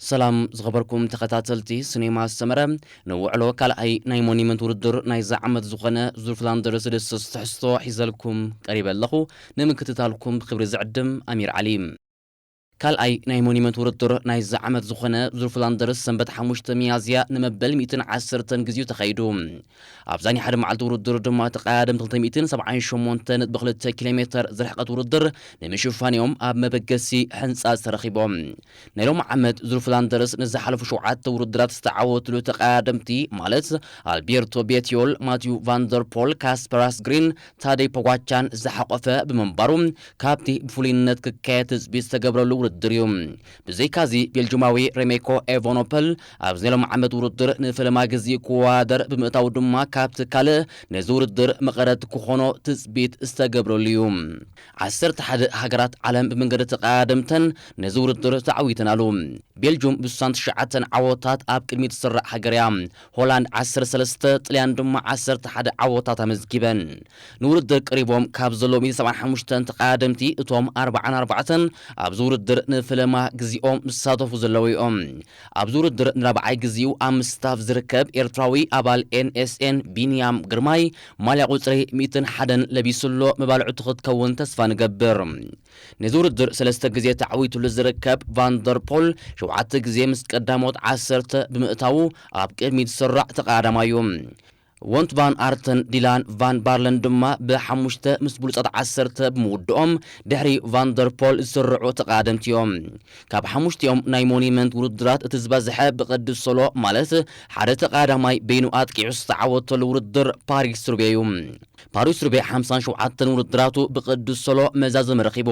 ሰላም ዝኸበርኩም ተኸታተልቲ ሲኔማ ሰመረ፣ ንውዕሎ ካልኣይ ናይ ሞኒመንት ውድድር ናይዛ ዓመት ዝኾነ ዙር ፍላንደርስ ድስስ ትሕዝቶ ሒዘልኩም ቀሪበ ኣለኹ። ንምክትታልኩም ብክብሪ ዝዕድም ኣሚር ዓሊ። ካልኣይ ናይ ሞኒመንት ውድድር ናይዛ ዓመት ዝኾነ ዙር ፍላንደርስ ሰንበት ሓሙሽተ ሚያዝያ ንመበል ሚእትን ዓሰርተን ግዜኡ ተኻይዱ። ኣብዛ ናይ ሓደ መዓልቲ ውድድር ድማ ተቐዳደምቲ ክልተ ሚእትን ሰብዓን ሸሞንተ ነጥቢ ክልተ ኪሎ ሜተር ዝርሕቀት ውድድር ንምሽፋን እዮም ኣብ መበገሲ ሕንጻ ዝተረኺቦም። ናይ ሎም ዓመት ዙር ፍላንደርስ ንዝሓለፉ ሸውዓተ ውድድራት ዝተዓወትሉ ተቐዳደምቲ ማለት ኣልቤርቶ ቤትዮል፣ ማቲዩ ቫንደርፖል፣ ካስፐራስ ግሪን፣ ታደይ ፖጓቻን ዝሓቆፈ ብምንባሩ ካብቲ ብፍሉይነት ክካየድ ትጽቢት ዝተገብረሉ ውድድር እዩ። ብዘይካዚ ቤልጅማዊ ሬሜኮ ኤቮኖፐል ኣብዚ ናይ ሎም ዓመት ውድድር ንፈለማ ግዜ ክወዳደር ብምእታው ድማ ካብቲ ካልእ ነዚ ውድድር መቐረት ክኾኖ ትጽቢት ዝተገብረሉ እዩ። ዓሰርተ ሓደ ሃገራት ዓለም ብመንገዲ ተቐዳደምተን ነዚ ውድድር ተዓዊተናሉ። ቤልጁም ብስሳን ትሽዓተን ዓወታት ኣብ ቅድሚት ትስራዕ ሃገር እያ። ሆላንድ ዓሰርተ ሰለስተ፣ ጥልያን ድማ ዓሰርተ ሓደ ዓወታት ኣመዝጊበን። ንውድድር ቀሪቦም ካብ ዘለዉ ሚእቲ ሰብዓን ሓሙሽተን ተቐዳደምቲ እቶም ኣርብዓን ኣርባዕተን ኣብዚ ውድድር ንፈለማ ግዜኦም ዝሳተፉ ዘለዉ እዮም። ኣብዚ ውድድር ንራብዓይ ግዜኡ ኣብ ምስታፍ ዝርከብ ኤርትራዊ ኣባል ኤን ኤስ ኤን ቢንያም ግርማይ ማልያ ቁጽሪ ሚእትን ሓደን ለቢሱሎ መባልዕቱ ክትከውን ተስፋ ንገብር። ነዚ ውድድር ሰለስተ ግዜ ተዓዊቱሉ ዝርከብ ቫንደርፖል ሸውዓተ ግዜ ምስ ቀዳሞት ዓሰርተ ብምእታዉ ኣብ ቅድሚት ዝስራዕ ተቐዳዳማይ እዩ። ወንት ቫን ኣርትን ዲላን ቫን ባርለን ድማ ብሓሙሽተ ምስ ብሉጻት ዓሰርተ ብምውድኦም ድሕሪ ቫንደርፖል ዝስርዑ ተቐዳደምቲ እዮም። ካብ ሓሙሽቲኦም ናይ ሞኒመንት ውድድራት እቲ ዝበዝሐ ብቅዲ ሶሎ ማለት ሓደ ተቐዳዳማይ በይኑ ኣጥቂዑ ዝተዓወተሉ ውድድር ፓሪስ ሩቤ እዩ። ፓሪስ ሩቤ ሓምሳን ሸውዓተን ውድድራቱ ብቅዲ ሶሎ መዛዘሚ ረኺቡ።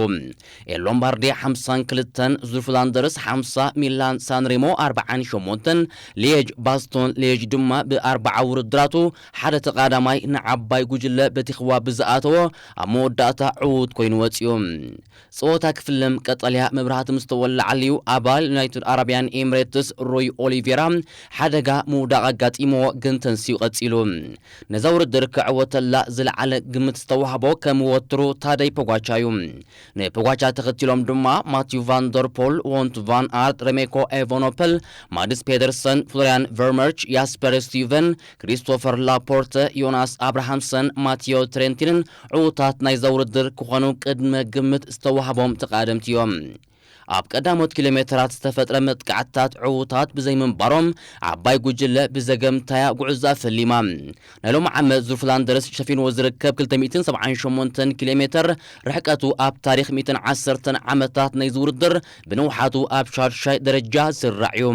ኤል ሎምባርዲ ሓምሳን ክልተን፣ ዙር ፍላንደርስ ሓምሳ፣ ሚላን ሳንሬሞ ኣርብዓን ሸሞንተን፣ ሊየጅ ባስቶን ሊየጅ ድማ ብኣርብዓ ውድድራቱ ሓደ ተቐዳዳማይ ንዓባይ ጉጅለ በቲኽዋ ብዝኣተዎ ኣብ መወዳእታ ዕዉት ኮይኑ ወጺኡ። ጸወታ ክፍለም ቀጠልያ መብራህቲ ምስ ተወለዓሉ እዩ ኣባል ዩናይትድ ኣረብያን ኤምሬትስ ሮይ ኦሊቬራ ሓደጋ ምውዳቕ ኣጋጢምዎ ግን ተንሲኡ ቀጺሉ። ነዛ ውድድር ክዕወተላ ዝለዓለ ግምት ዝተዋህቦ ከም ወትሩ ታደይ ፖጓቻ እዩ። ንፖጓቻ ተኸቲሎም ድማ ማቲዩ ቫንደርፖል፣ ወንት ቫን ኣርት፣ ሬሜኮ ኤቮኖፐል፣ ማድስ ፔደርሰን፣ ፍሎሪያን ቨርመርች፣ ያስፐር ስቲቨን፣ ክሪስቶፈር ላፖርተ፣ ዮናስ ኣብርሃምሰን፣ ማቲዮ ትሬንቲንን ዕዉታት ናይዛ ውድድር ክኾኑ ቅድመ ግምት ዝተዋህቦም ተቐዳደምቲ እዮም። ኣብ ቀዳሞት ኪሎ ሜተራት ዝተፈጥረ መጥቃዕትታት ዕዉታት ብዘይምንባሮም ዓባይ ጉጅለ ብዘገምታያ ጉዕዞኣ ፈሊማ። ናይ ሎም ዓመት ዙር ፍላንደርስ ሸፊንዎ ዝርከብ ክልተ ሚእትን ሰብዓን ሸሞንተን ኪሎ ሜተር ርሕቀቱ ኣብ ታሪኽ ሚእትን ዓሰርተን ዓመታት ናይዚ ውድድር ብንውሓቱ ኣብ ሻድሻይ ደረጃ ዝስራዕ እዩ።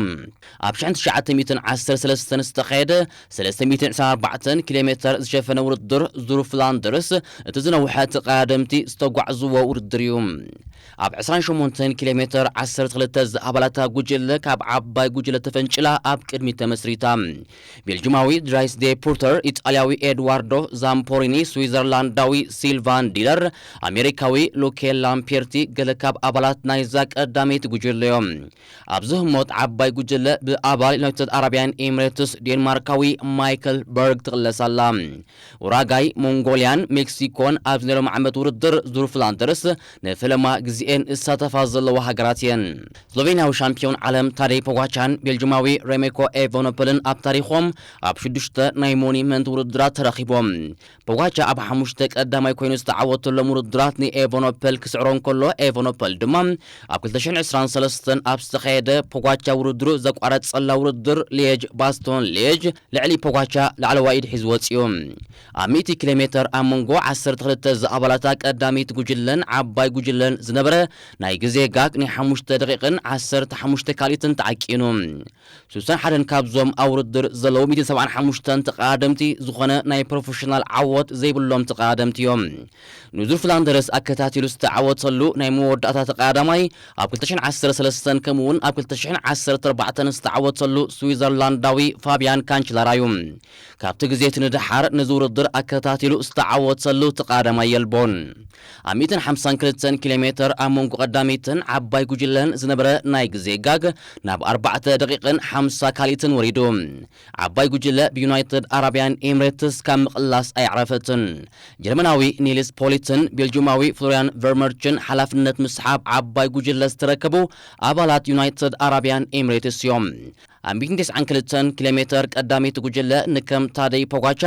ኣብ ሽሕን ትሽዓተ ሚእትን ዓሰርተ ሰለስተን ዝተኻየደ ሰለስተ ሚእትን ዕስራን ኣርባዕተን ኪሎ ሜተር ዝሸፈነ ውድድር ዙር ፍላንደርስ እቲ ዝነውሐ ተቐዳደምቲ ዝተጓዕዝዎ ውድድር እዩ። ኣብ ዕስራን ሸሞንተን ኪሎ ሜተር ዓሰርተ ክልተ ዝኣባላታ ጉጅለ ካብ ዓባይ ጉጅለ ተፈንጭላ ኣብ ቅድሚት ተመስሪታ። ቤልጅማዊ ድራይስ ዴ ፑርተር፣ ኢጣልያዊ ኤድዋርዶ ዛምፖሪኒ፣ ስዊዘርላንዳዊ ሲልቫን ዲለር፣ ኣሜሪካዊ ሉኬ ላምፔርቲ ገለ ካብ ኣባላት ናይዛ ቀዳመይቲ ጉጅለ እዮም። ኣብዚ ህሞት ዓባይ ጉጅለ ብኣባል ዩናይትድ ኣረብያን ኤምሬትስ ዴንማርካዊ ማይክል በርግ ትቕለስ ኣላ። ኡራጋይ፣ ሞንጎልያን ሜክሲኮን ኣብዚ ናይ ሎም ዓመት ውድድር ዙር ፍላንደርስ ንፈለማ ግዜኤን ዝሳተፋ ዘለዋ ሃገራት እየን። ስሎቬንያዊ ሻምፒዮን ዓለም ታደይ ፖጋቻን ቤልጅማዊ ሬሜኮ ኤቨኖፐልን ኣብ ታሪኾም ኣብ ሽዱሽተ ናይ ሞኒመንት ውድድራት ተረኺቦም። ፖጋቻ ኣብ ሓሙሽተ ቀዳማይ ኮይኑ ዝተዓወተሎም ውድድራት ንኤቨኖፐል ክስዕሮ እንከሎ፣ ኤቨኖፐል ድማ ኣብ ክልተ ሽሕን ዕስራን ሰለስተን ኣብ ዝተኻየደ ፖጋቻ ውድድሩ ዘቋረጸላ ውድድር ሊየጅ ባስቶን ሊየጅ ልዕሊ ፖጋቻ ላዕለዋይ ኢድ ሒዙ ወጺኡ። ኣብ ሚእቲ ኪሎ ሜተር ኣብ መንጎ ዓሰርተ ክልተ ዝኣባላታ ቀዳመይቲ ጉጅለን ዓባይ ጉጅለን ዝነበረ ናይ ግዜ ጋግ ናይ ሓሙሽተ ደቂቕን ዓሰርተ ሓሙሽተ ካልኢትን ተዓቂኑ። ስሳን ሓደን ካብዞም ኣብ ውድድር ዘለዉ ሚእትን ሰብዓን ሓሙሽተን ተቐዳደምቲ ዝኾነ ናይ ፕሮፌሽናል ዓወት ዘይብሎም ተቐዳደምቲ እዮም። ንዙር ፍላንደርስ ኣከታቲሉ ዝተዓወተሉ ናይ መወዳእታ ተቐዳዳማይ ኣብ ክልተ ሽሕን ዓሰርተ ሰለስተን ከምኡውን ኣብ ክልተ ሽሕን ዓሰርተ ኣርባዕተን ዝተዓወተሉ ስዊዘርላንዳዊ ፋብያን ካንችላራ እዩ። ካብቲ ግዜ እቲ ንደሓር ነዚ ውድድር ኣከታቲሉ ዝተዓወተሉ ተቐዳዳማይ የልቦን። ኣብ ሚእትን ሓምሳን ክልተን ኪሎ ሜተር ኣብ መንጎ ቀዳመይትን ዓባይ ዓባይ ጉጅለን ዝነበረ ናይ ግዜ ጋግ ናብ ኣርባዕተ ደቂቕን ሓምሳ ካልኢትን ወሪዱ። ዓባይ ጉጅለ ብዩናይትድ ኣረብያን ኤምሬትስ ካብ ምቕላስ ኣየዕረፈትን። ጀርመናዊ ኒልስ ፖሊትን ቤልጅማዊ ፍሎሪያን ቨርመርችን ሓላፍነት ምስሓብ ዓባይ ጉጅለ ዝተረከቡ ኣባላት ዩናይትድ ኣረብያን ኤምሬትስ እዮም። ኣብ ሚእትን ተስዓን ክልተን ኪሎ ሜተር ቀዳመይቲ ጉጅለ ንከም ታደይ ፖጋቻ፣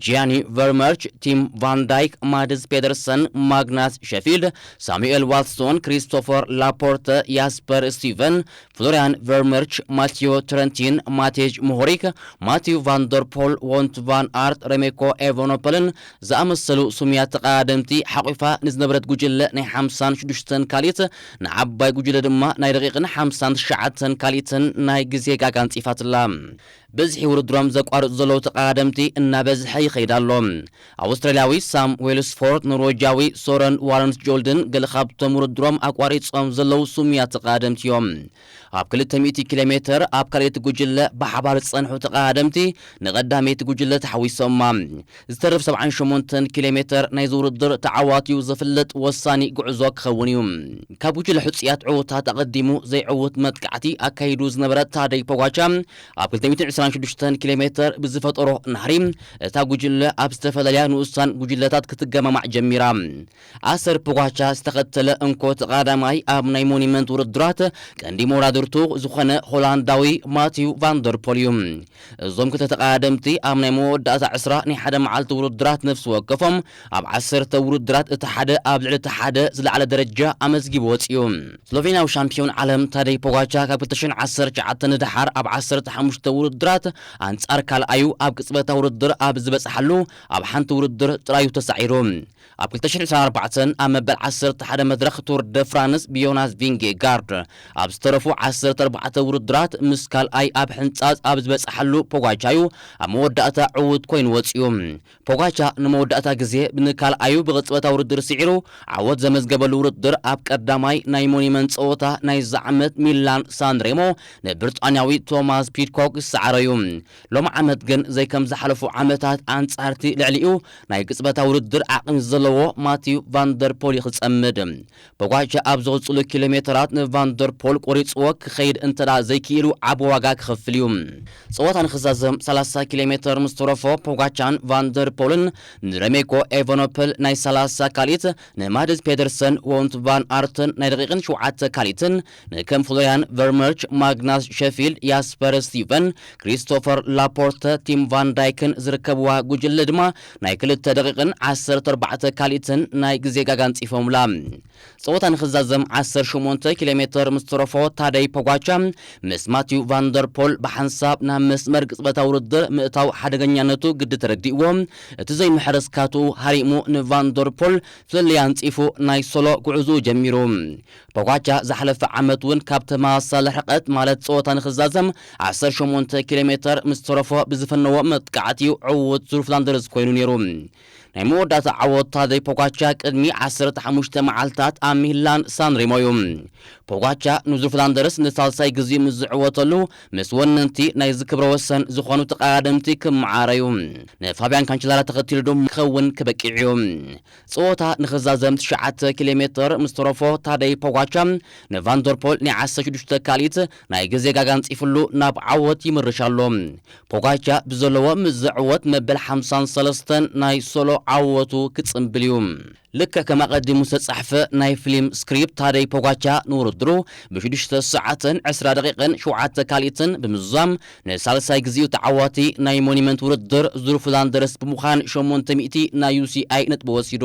ጂያኒ ቨርመርች፣ ቲም ቫን ዳይክ፣ ማድስ ፔደርሰን፣ ማግናስ ሸፊልድ፣ ሳሙኤል ዋትሶን፣ ክሪስቶፈር ላፖርተ፣ ያስፐር ስቲቨን፣ ፍሎሪያን ቨርመርች፣ ማቲዮ ትረንቲን፣ ማቴጅ ሞሆሪክ፣ ማቲው ቫንደርፖል፣ ዎንት ቫን ኣርት፣ ሬሜኮ ኤቨኖፐልን ዝኣመሰሉ ስሙያት ተቐዳደምቲ ሓቑፋ ንዝነበረት ጉጅለ ናይ ሓምሳን ሽዱሽተን ካልኢት ንዓባይ ጉጅለ ድማ ናይ ደቂቕን ሓምሳን ትሽዓተን ካልኢትን ናይ ግዜ ጋጋ ኣንጺፋትላ። ብዝሒ ውድድሮም ዘቋርጹ ዘለዉ ተቐዳደምቲ እናበዝሐ ይኸይድ ኣሎ። ኣውስትራልያዊ ሳም ዌልስፎርድ፣ ኖርዌጃዊ ሶረን ዋረንስ ጆልድን ገለ ካብቶም ውድድሮም ኣቋሪጾም ዘለዉ ስሙያት ተቐዳደምቲ እዮም። ኣብ ክልተ ሚእቲ ኪሎ ሜተር ኣብ ካልኣይቲ ጉጅለ ብሓባር ዝጸንሑ ተቐዳደምቲ ንቐዳመይቲ ጉጅለ ተሓዊሶማ። ዝተርፍ ሰብዓን ሸሞንተን ኪሎ ሜተር ናይዚ ውድድር ተዓዋትዩ ዘፍልጥ ወሳኒ ጉዕዞ ክኸውን እዩ። ካብ ጉጅለ ሕጹያት ዕዉታት ኣቐዲሙ ዘይዕዉት መጥቃዕቲ ኣካይዱ ዝነበረ ታደይ ፖጋቻ ኣብ ክልተ ሚእትን ዕስራን ሽዱሽተን ኪሎ ሜተር ብዝፈጠሮ ናህሪ እታ ጉጅለ ኣብ ዝተፈላለያ ንኡሳን ጉጅለታት ክትገማማዕ ጀሚራ። ኣሰር ፖጋቻ ዝተኸተለ እንኮ ተቐዳማይ ኣብ ናይ ሞኒመንት ውድድራት ቀንዲ መወዳድርቱ ዝኾነ ሆላንዳዊ ማቲው ቫንደርፖል እዩ። እዞም ክልተ ተቐዳደምቲ ኣብ ናይ መወዳእታ ዕስራ ናይ ሓደ መዓልቲ ውድድራት ነፍሲ ወከፎም ኣብ ዓሰርተ ውድድራት እቲ ሓደ ኣብ ልዕሊ እቲ ሓደ ዝለዓለ ደረጃ ኣመዝጊቡ ወጺኡ። ስሎቬንያዊ ሻምፒዮን ዓለም ታደይ ፖጋቻ ካብ ክልተ ሽሕን ዓሰርተ ትሽዓተን ንደሓር ኣብ ዓሰርተ ሓሙሽተ ውድድራት ኣንጻር ካልኣዩ ኣብ ቅጽበታዊ ውድድር ኣብ ዝበጽሓሉ ኣብ ሓንቲ ውድድር ጥራዩ ተሳዒሩ። ኣብ ክልተ ሽሕን ዕስራን ኣርባዕተን ኣብ መበል ዓሰርተ ሓደ መድረኽ ቱር ደ ፍራንስ ብዮናስ ቪንጌጋርድ ኣብ ዝተረፉ ዓሰርተ ኣርባዕተ ውድድራት ምስ ካልኣይ ኣብ ሕንጻጽ ኣብ ዝበጽሓሉ ፖጋቻዩ ኣብ መወዳእታ ዕዉት ኮይኑ ወጺኡ። ፖጋቻ ንመወዳእታ ግዜ ንካልኣዩ ብቕጽበታዊ ውድድር ስዒሩ ዓወት ዘመዝገበሉ ውድድር ኣብ ቀዳማይ ናይ ሞኒመንት ጸወታ ናይዚ ዓመት ሚላን ሳንሬሞ ንብሪጣንያዊ ቶማስ ፒድኮክ ዝሰዓረዩ። ሎም ዓመት ግን ዘይከም ዝሓለፉ ዓመታት ኣንጻርቲ ልዕሊኡ ናይ ቅጽበታዊ ውድድር ዓቕሚ ዘለዎ ማቲው ቫንደርፖል እዩ ክጸምድ። ፖጋቻ ኣብ ዝቕጽሉ ኪሎ ሜተራት ንቫንደርፖል ቆሪጽዎ ክኸይድ እንተ ዘይክኢሉ ዓቢ ዋጋ ክኸፍል እዩ። ጸወታ ንኽዛዘም ሰላሳ ኪሎ ሜተር ምስ ተረፎ ፖጋቻን ቫንደርፖልን ንረሜኮ ኤቨኖፐል ናይ ሰላሳ ካልኢት ንማድስ ፔደርሰን፣ ዎንት ቫን ኣርትን ናይ ደቂቕን ሸውዓተ ካልኢትን ንከም ፍሎሪያን ቨርመርች፣ ማግናስ ሸፊልድ፣ ያስፐር ስቲቨን፣ ክሪስቶፈር ላፖርተ፣ ቲም ቫን ዳይክን ዝርከብዋ ጉጅለ ድማ ናይ ክልተ ደቂቕን ዓሰርተ ኣርባዕተ ካልኢትን ናይ ግዜ ጋጋ ኣንጺፎምላ። ጸወታ ንኽዛዘም ዓሰርተ ሸሞንተ ኪሎ ሜተር ምስ ተረፎ ታደይ ፖጋቻ ምስ ማቲው ቫንደርፖል ብሓንሳብ ናብ መስመር ቅጽበታዊ ውድድር ምእታው ሓደገኛነቱ ግዲ ተረዲእዎ እቲ ዘይምሕር ስካትኡ ሃሪሙ ንቫንደርፖል ፍልልይ ኣንጺፉ ናይ ሶሎ ጉዕዝኡ ጀሚሩ። ፖጋቻ ዝሓለፈ ዓመት እውን ካብ ተመሳሳሊ ርሕቀት ማለት ጸወታ ንኽዛዘም ዓሰርተ ሸሞንተ ኪሎ ሜተር ምስ ተረፎ ብዝፈነዎ መጥቃዕቲ እዩ ዕዉት ዙር ፍላንደርስ ኮይኑ ነይሩ። ናይ መወዳእታ ዓወት ታደይ ፖጋቻ ቅድሚ ዓሰርተ ሓሙሽተ መዓልታት ኣብ ሚላን ሳንሬሞ እዩ። ፖጋቻ ንዙር ፍላንደርስ ንሳልሳይ ግዜ ምስ ዝዕወተሉ ምስ ወነንቲ ናይዚ ክብረ ወሰን ዝኾኑ ተቐዳደምቲ ክመዓረዩ ንፋብያን ካንቸላራ ተኸቲሉ ድማ ክኸውን ክበቂዕ እዩ። ጸወታ ንኽዛዘም ትሽዓተ ኪሎ ሜተር ምስ ተረፎ ታደይ ፖጋቻ ንቫንደርፖል ናይ ዓሰርተ ሽዱሽተ ካልኢት ናይ ግዜ ጋጋ ኣንጺፍሉ ናብ ዓወት ይምርሽ ኣሎ። ፖጋቻ ብዘለዎ ምስ ዘዕወት መበል ሓምሳን ሰለስተን ናይ ሶሎ ዓወቱ ክጽንብል እዩ። ልክዕ ከም ኣቐዲሙ ዝተጻሕፈ ናይ ፊልም ስክሪፕት ታደይ ፖጋቻ ንውድድሩ ብሽዱሽተ ሰዓትን ዕስራ ደቂቕን ሸውዓተ ካልኢትን ብምዝዛም ንሳልሳይ ግዜኡ ተዓዋቲ ናይ ሞኒመንት ውድድር ዙር ፍላንደርስ ብምዃን ሸሞንተ ሚእቲ ናይ ዩሲኣይ ነጥቢ ወሲዱ።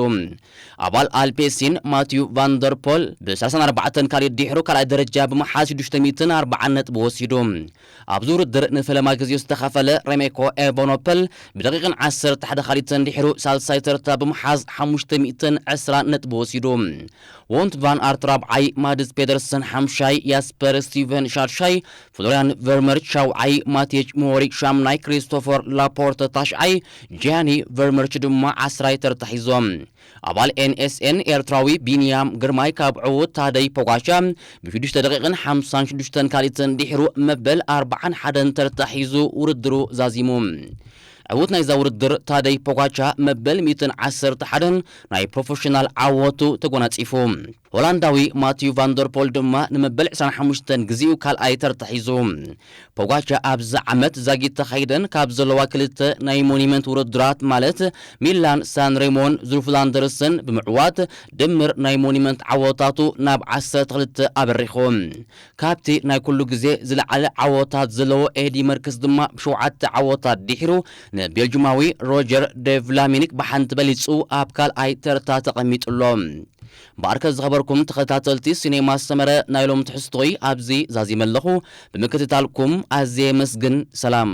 ኣባል ኣልፔሲን ማቲዩ ቫንደርፖል ብ ሰላሳን ኣርባዕተን ካልኢት ድሕሩ ካልኣይ ደረጃ ብምሓዝ ሽዱሽተ ሚእትን ኣርባዓን ነጥቢ ወሲዱ። ኣብዚ ውድድር ንፈለማ ግዜኡ ዝተኻፈለ ሬሜኮ ኤቨኖፐል ብደቂቕን ዓሰርተ ሓደ ካልኢትን ድሕሩ ሳልሳይ ተርታ ብምሓዝ ሓሙሽተ ሚእትን ዕስራን ነጥቢ ወሲዱ። ዎንት ቫን ኣርት ራብዓይ፣ ማድስ ፔደርሰን ሓምሻይ፣ ያስፐር ስቲቨን ሻድሻይ፣ ፍሎሪያን ቨርመርች ሻውዓይ፣ ማቴጅ ሞሪክ ሻምናይ፣ ክሪስቶፈር ላፖርተ ታሽዓይ፣ ጂያኒ ቨርመርች ድማ ዓስራይ ተርታ ሒዞም። ኣባል ኤንኤስኤን ኤርትራዊ ቢንያም ግርማይ ካብ ዕዉት ታደይ ፖጋቻ ብሽዱሽተ ደቂቕን ሓምሳን ሽዱሽተን ካልኢትን ድሕሩ መበል ኣርባዓን ሓደን ተርታ ሒዙ ውድድሩ ዛዚሙ። ዕዉት ናይዛ ውድድር ታደይ ፖጋቻ መበል ሚእትን ዓሰርተ ሓደን ናይ ፕሮፌሽናል ዓወቱ ተጎናጺፉ። ኦላንዳዊ ማቲዩ ቫንደርፖል ድማ ንመበል ዕስራን ሓሙሽተን ግዜኡ ካልኣይ ተርታ ሒዙ። ፖጋቻ ኣብዚ ዓመት ዛጊት ተኻይደን ካብ ዘለዋ ክልተ ናይ ሞኒመንት ውድድራት ማለት ሚላን ሳን ሬሞን ዙልፍላንደርስን ብምዕዋት ድምር ናይ ሞኒመንት ዓወታቱ ናብ ዓሰርተ ክልተ ኣበሪኹ። ካብቲ ናይ ኩሉ ግዜ ዝለዓለ ዓወታት ዘለዎ ኤዲ መርክስ ድማ ብሸውዓተ ዓወታት ድሒሩ ንቤልጁማዊ ሮጀር ዴቭላሚኒክ ብሓንቲ በሊጹ ኣብ ካልኣይ ተርታ ተቐሚጡ ኣሎ። ብኣርከ ዝኸበርኩም ተኸታተልቲ ሲኔማ ሰመረ ናይ ሎም ትሕዝቶይ ኣብዚ ዛዚመ ኣለኹ። ብምክትታልኩም ኣዝየ የመስግን። ሰላም።